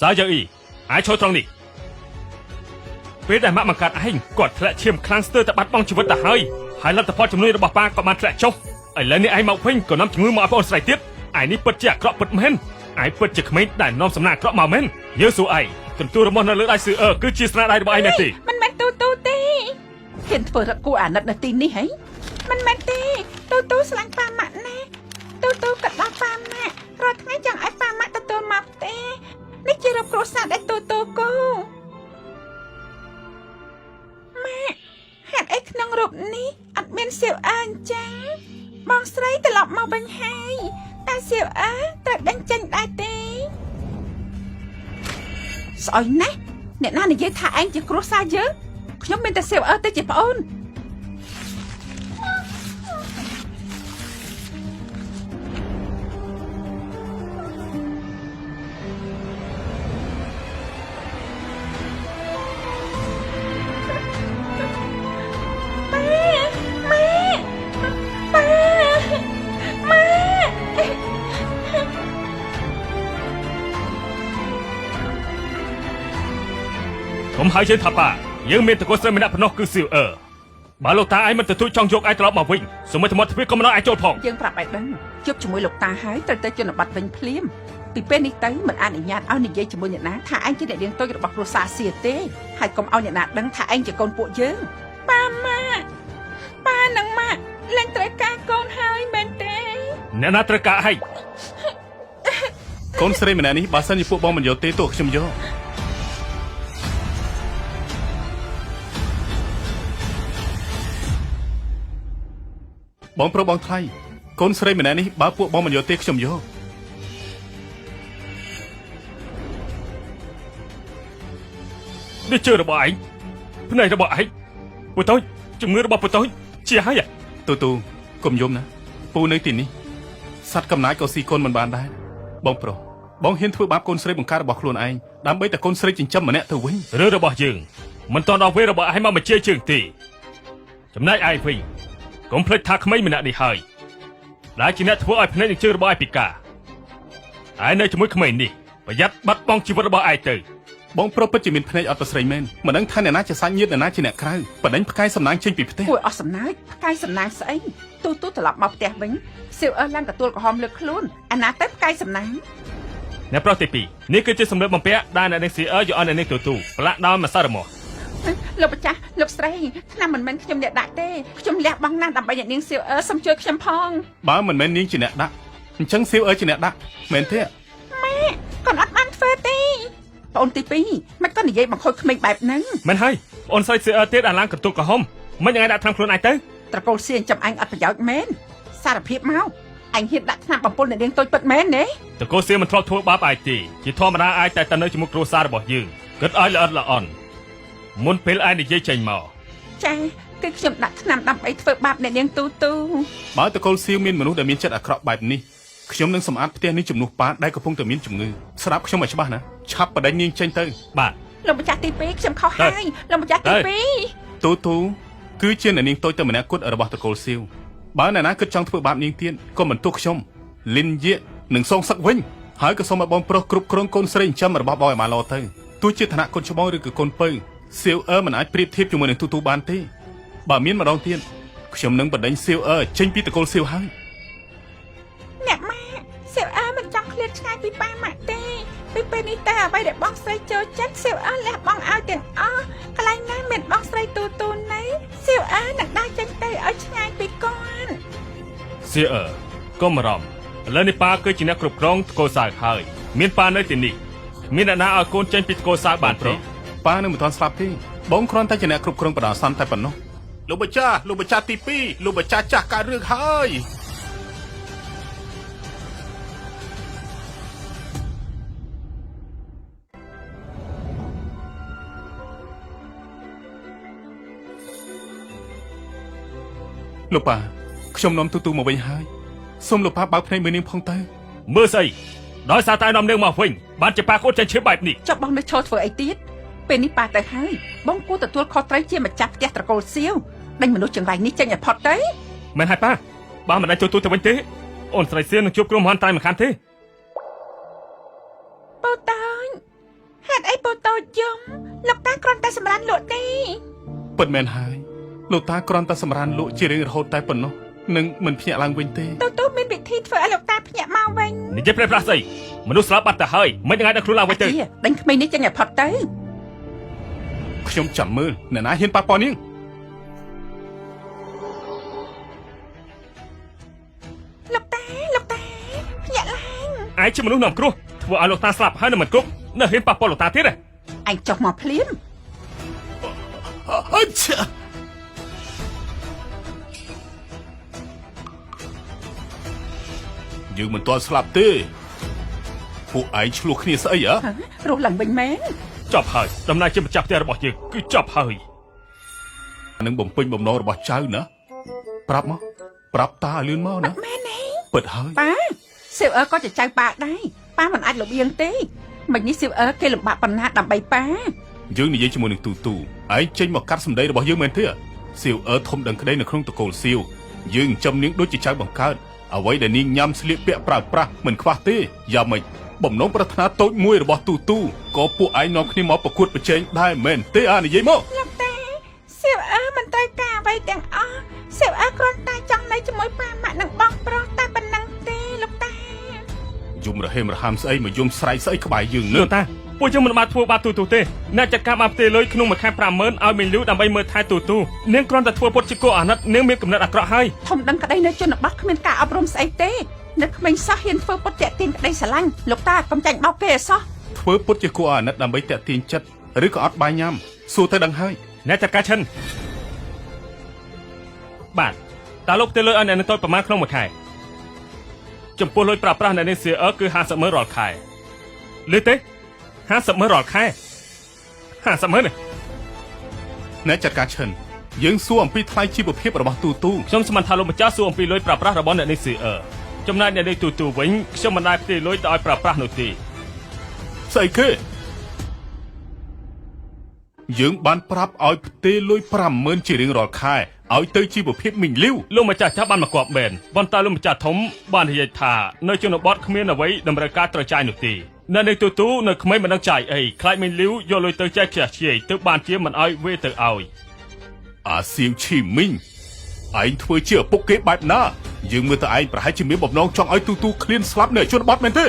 សាយើអ៊ីឯងឈរត្រង់នេះពេលដែលម៉ាក់បង្កើតឯងគាត់ធ្លាក់ឈាមខ្លាំងស្ទើរតែបាត់បង់ជីវិតទៅហើយហើយលទ្ធផលជំនួយរបស់ប៉ាក៏បានធ្លាក់ចុះឥឡូវនេះឯងមកវិញក៏នាំជំងឺមកឲ្យប្អូនស្រីទៀតឯងនេះពិតជាអាក្រក់ពិតមែនឯងពិតជាក្មេងដែលនាំសំណាងអាក្រក់មកមែនយើងសួរឯងកន្ទួលរបស់នៅលើដៃស៊ឺអឺគឺជាស្នាដៃរបស់ឯងមែនទេ មិនមែនទូទូទេ ហ៊ានធ្វើរឹកគួរអាណិតនៅទីនេះហី មិនមែនទេទូទូស្រឡាញ់ប៉ាម៉ាក់ណាស់ទូទូក៏ដល់ប៉ាម៉ាក់រាល់ថ្ងៃចង់ឲ្យប៉ាម៉ាក់ទទួលមកផ្ទះនេះជារូបគ្រួសារដែលទូទូគូម៉ាក់ហេតុអីក្នុងរូបនេះអត់មានសៀវអើអញ្ចឹងបងស្រីត្រឡប់មកវិញហើយតែសៀវអើត្រូវដេញចេញដែរទេ ស្អុយណាស់អ្នកណានិយាយថាឯងជាគ្រួសារយើងខ្ញុំមានតែសៀវអើទៅជាប្អូន ប៉ាម៉ាក់ប៉ាម៉ាក់ កុំហៅយើងថាប៉ាយើងមានតកូលស្រីម្នាក់ប៉ុណ្ណោះគឺសៀវអឺបើលោកតាឯងមិនទទូចចង់យកឯងត្រឡប់មកវិញសូម្បីតែមាត់ទ្វារក៏មិនឲ្យឯងចូលផង យើងប្រាប់ឲ្យដឹងជួបជាមួយលោកតាហើយត្រូវទៅជនបទវិញភ្លាមពីពេលនេះទៅមិនអនុញ្ញាតឲ្យនិយាយជាមួយអ្នកណាថាឯងជាអ្នកនាងតូចរបស់គ្រួសារសៀទេហើយកុំឲ្យអ្នកណាដឹងថាឯងជាកូនពួកយើង ប៉ាម៉ាក់ប៉ានិងម៉ាក់លែងត្រូវការកូនហើយមែនទេ អ្នកណាត្រូវការឯង កូនស្រីម្នាក់នេះបើសិនជាពួកបងមិនយកទេទោះខ្ញុំយកបងប្រុសបងថ្លៃកូនស្រីម្នាក់នេះបើពួកបងមិនយកទេខ្ញុំយក នេះជឿរបស់ឯងភ្នែករបស់ឯងពូតូចជំងឺរបស់ពូតូចជាហើយ ទូទូកុំយំណាពូនៅទីនេះសត្វកំណាចក៏ស៊ីកូនមិនបានដែរបងប្រុសបងហ៊ានធ្វើបាបកូនស្រីបង្កើតរបស់ខ្លួនឯងដើម្បីតែកូនស្រីចិញ្ចឹមម្នាក់ទៅវិញ រឿងរបស់យើងមិនតន់ដល់ពេលរបស់ឯងមកបញ្ជាជើងទេចំណែកឯងវិញកុំភ្លេចថាក្មេងម្នាក់នេះហើយដែលជាអ្នកធ្វើឲ្យភ្នែកនិងជើងរបស់ឯងពិការឯងនៅជាមួយក្មេងនេះប្រយ័ត្នបាត់បង់ជីវិតរបស់ឯងទៅ បងប្រុសពិតជាមានភ្នែកអត់ប្រស្រីមែនមិនដឹងថាអ្នកណាជាសាច់ញាតិអ្នកណាជាអ្នកក្រៅបដិញផ្កាយសំណាងចេញពីផ្ទះ គួរអស់សំណើចផ្កាយសំណាងស្អីទូទូត្រឡប់មកផ្ទះវិញសៀវអើឡើងកទួលក្រហមលើខ្លួនអាណាទៅផ្កាយសំណាង អ្នកប្រុសទី2នេះគឺជាសម្លៀកបំពាក់ដែលអ្នកនាង CR យកឲ្យអ្នកនាងទូទូប្រឡាក់ដោយម្សៅរមាស់ លោកម្ចាស់លោកស្រីឆ្នាំមិនមែនខ្ញុំអ្នកដាក់ទេខ្ញុំលះបង់ណាស់ដើម្បីអ្នកនាងសៀវអើសូមជួយខ្ញុំផង បើមិនមែននាងជាអ្នកដាក់អញ្ចឹងសៀវអើជាអ្នកដាក់មែនទេ ម៉ាក់កូនអត់បានធ្វើទេ ប្អូនទី2មិនក៏និយាយបង្ខូចក្មេងបែបហ្នឹង មែនហើយបងអូនស្រី CR ទៀតអាឡាងកន្ទុកក្រហមមិនយ៉ាងឯងដាក់ថ្នាំខ្លួនឯងទៅ ត្រកូលសៀងចាំអញអត់ប្រយោជន៍មែនសារភាពមកអញហ៊ានដាក់ថ្នាំបំពុលអ្នកនាងតូចពិតមែនទេ តកូសៀមិនធ្លាប់ធ្វើបាបឯងទេជាធម្មតាឯងតែតែនៅជាមួយគ្រួសាររបស់យើងគិតឲ្យល្អិតល្អន់មុនពេលឯងនិយាយចេញមក ចាគឺខ្ញុំដាក់ថ្នាំដើម្បីធ្វើបាបអ្នកនាងទូទូ បើតកូលសៀវមានមនុស្សដែលមានចិត្តអាក្រក់បែបនេះខ្ញុំនឹងសម្អាតផ្ទះនេះជំនួសប៉ាដែលកំពុងតែមានជំងឺស្រាប់ខ្ញុំឲ្យច្បាស់ណាឆាប់បដិញនាងចេញទៅ បាទ លោកម្ចាស់ទី2ខ្ញុំខុសហើយលោកម្ចាស់ទី2 ទូទូគឺជាអ្នកនាងតូចតែម្នាក់គត់របស់តកូលសៀវបើអ្នកណាគិតចង់ធ្វើបាបនាងទៀតក៏មិនទោសខ្ញុំលិនយៈនឹងសងសឹកវិញហើយក៏សូមឲ្យបងប្រុសគ្រប់គ្រងកូនស្រីចិញ្ចឹមរបស់បងឲ្យបានល្អទៅទោះជាឋានៈកូនច្បងឬក៏កូនពៅសៀវអើមិនអាចប្រៀបធៀបជាមួយនឹងទូទូបានទេបើមានម្ដងទៀតខ្ញុំនឹងបណ្ដេញសៀវអើចេញពីតកូលសៀវហើយ អ្នកម៉ាក់សៀវអើមិនចង់ឃ្លាតឆ្ងាយពីប៉ាម៉ាក់ទេពីពេលនេះតែអ្វីដែលបងស្រីចូលចិត្តសៀវអើលះបង់ឲ្យទាំងអស់កន្លែងណាមានបងស្រីទូទូនៅសៀវអើនឹងដើរចេញទៅឲ្យឆ្ងាយពីគាត់ CR កុំបារម្ភឥឡូវនេះប៉ាគឺជាអ្នកគ្រប់គ្រងតកូសៅហើយមានប៉ានៅទីនេះគ្មានអ្នកណាឲ្យកូនចេញពីតកូសៅបានទេ ប៉ានឹងមិនទាន់ស្លាប់ទេបងគ្រាន់តែជាអ្នកគ្រប់គ្រងបដាសន្នតែប៉ុណ្ណោះលោកម្ចាស់លោកម្ចាស់ទី2លោកម្ចាស់ចាស់កើតរឿងហើយលោកប៉ាខ្ញុំនាំទូទូមកវិញហើយសូមលោកប៉ាបើកភ្នែកមើលនាងផងទៅ មើលស្អីដោយសារតែនាំនាងមកវិញបានជាប៉ាកូនចេញឈាមបែបនេះ ចុះបងនៅឈរធ្វើអីទៀតពេលនេះប៉ាទៅហើយបងគួរទទួលខុសត្រូវជាម្ចាស់ផ្ទះត្រកូលសៀវដេញមនុស្សចង្រៃនេះចេញឲ្យផុតទៅ មែនហើយប៉ាបើមិនអាចចូលទូទៅវិញទេអូនស្រីសៀននឹងជួបគ្រោះមហន្តរាយមិនខានទេ ពូតូច សម្រានលក់ទេ ពិតមែនហើយលោកតាគ្រាន់តែសម្រានលក់ជារៀងរហូតតែប៉ុណ្ណោះនឹងមិនភ្ញាក់ឡើងវិញទេ ទូទូមានវិធីធ្វើឲ្យលោកតាភ្ញាក់មកវិញ និយាយប្រេះប្រាស់ស្អីមនុស្សស្លាប់បាត់ទៅហើយមិននឹងអាចដល់ខ្លួនឡើងវិញទៅ អាដេញក្មេងនេះចេញឲ្យផុតទៅ ខ្ញុំចាំមើលអ្នកណាហ៊ានប៉ះពាល់នាង លោកតាលោកតាភ្ញាក់ឡើង ឯងជាមនុស្សនាំគ្រោះធ្វើឲ្យលោកតាស្លាប់ហើយនៅមិនគ្រប់នៅហ៊ានប៉ះពាល់លោកតាទៀតហ៎ ឯងចុះមកភ្លាម អើឆាយើងមិនទាន់ស្លាប់ទេពួកឯងឆ្លោះគ្នាស្អីហ៎ ហ៎រស់ឡើងវិញមែន ចប់ហើយដំណើរជាម្ចាស់ផ្ទះរបស់យើងគឺចប់ហើយ នឹងបំពេញបំណងរបស់ចៅណាប្រាប់មកប្រាប់តាឲ្យលឿនមកណា មែនទេ ពិតហើយ ប៉ាសៀវអើក៏ជាចៅប៉ាដែរប៉ាមិនអាចលំអៀងទេមិននេះសៀវអើគេលំបាកប៉ុណ្ណាដើម្បីប៉ា យើងនិយាយជាមួយនឹងទូទូឯងចេញមកកាត់សម្ដីរបស់យើងមែនទេសៀវអើធំដឹងក្តីនៅក្នុងតកូលសៀវយើងចិញ្ចឹមនាងដូចជាចៅបង្កើតអ្វីដែលនាងញ៉ាំស្លៀកពាក់ប្រើប្រាស់មិនខ្វះទេយ៉ាងម៉េចបំណងប្រាថ្នាតូចមួយរបស់ទូទូក៏ពួកឯងនាំគ្នាមកប្រកួតប្រជែងដែរមែនទេអានិយាយមក លោកតាសៀវអើមិនត្រូវការអ្វីទាំងអស់សៀវអើគ្រាន់តែចង់នៅជាមួយប៉ាម៉ាក់និងបងប្រុសតែប៉ុណ្ណឹងទេលោកតា យំរហេមរហាមស្អីមកយំស្រែកស្អីក្បែរយើងនឹង លោកតាពួកយើងមិនបានធ្វើបាបទូទូទេអ្នកចាត់ការបានផ្ទេរលុយក្នុងមួយខែ50000ឲ្យមីលូដើម្បីមើលថែទូទូនាងគ្រាន់តែធ្វើពុតជាគោអាណិតនាងមានកំណត់អាក្រក់ហើយ ធំដឹងក្តីនៅជនបទគ្មានការអប់រំស្អីទេនៅក្មេងសោះហ៊ានធ្វើពុតតាក់ទាញក្តីស្រឡាញ់លោកតាកុំចាញ់បោកគេឲ្យសោះ ធ្វើពុតជាគួរអាណិតដើម្បីតាក់ទាញចិត្តឬក៏អត់បាយញ៉ាំសួរទៅដឹងហើយ អ្នកចាត់ការឈិនបាទតើលោកផ្ទេរលុយឲ្យអ្នកនឹងតូចប្រមាណក្នុងមួយខែចំពោះលុយប្រាស្រប្រាស់អ្នកនាង CE គឺ50ម៉ឺនរាល់ខែឮទេ50ម៉ឺនរាល់ខែ50ម៉ឺនទេ អ្នកចាត់ការឈិនយើងសួរអំពីថ្លៃជីវភាពរបស់ទូទូ ខ្ញុំស្មានថាលោកម្ចាស់សួរអំពីលុយប្រាស្រប្រាស់របស់អ្នកនាង CE ចំណែកអ្នកនាងទូទូវិញខ្ញុំមិនដែលផ្ទេរលុយទៅឲ្យប្រាស្រប្រាស់នោះទេ ស្អីគេយើងបានប្រាប់ឲ្យផ្ទេរលុយ50000ជារៀងរាល់ខែឲ្យទៅជីវភាពមីងលីវ លោកម្ចាស់ចាស់បានមកគប់មែនប៉ុន្តែលោកម្ចាស់ធំបាននិយាយថានៅជនបទគ្មានអ្វីតម្រូវការត្រូវចាយនោះទេអ្នកនាងទូទូនៅក្មេងមិនដឹងចាយអីខ្លាចមីងលីវយកលុយទៅចែកខ្ជះខ្ជាយទើបបានជាមិនឲ្យវេទៅឲ្យ អាសៀវឈីមីងឯងធ្វើជាឪពុកគេបែបណាយើងមើលទៅឯងប្រហែលជាមានបំណងចង់ឲ្យទូទូឃ្លានស្លាប់នៅជនបទមែនទេ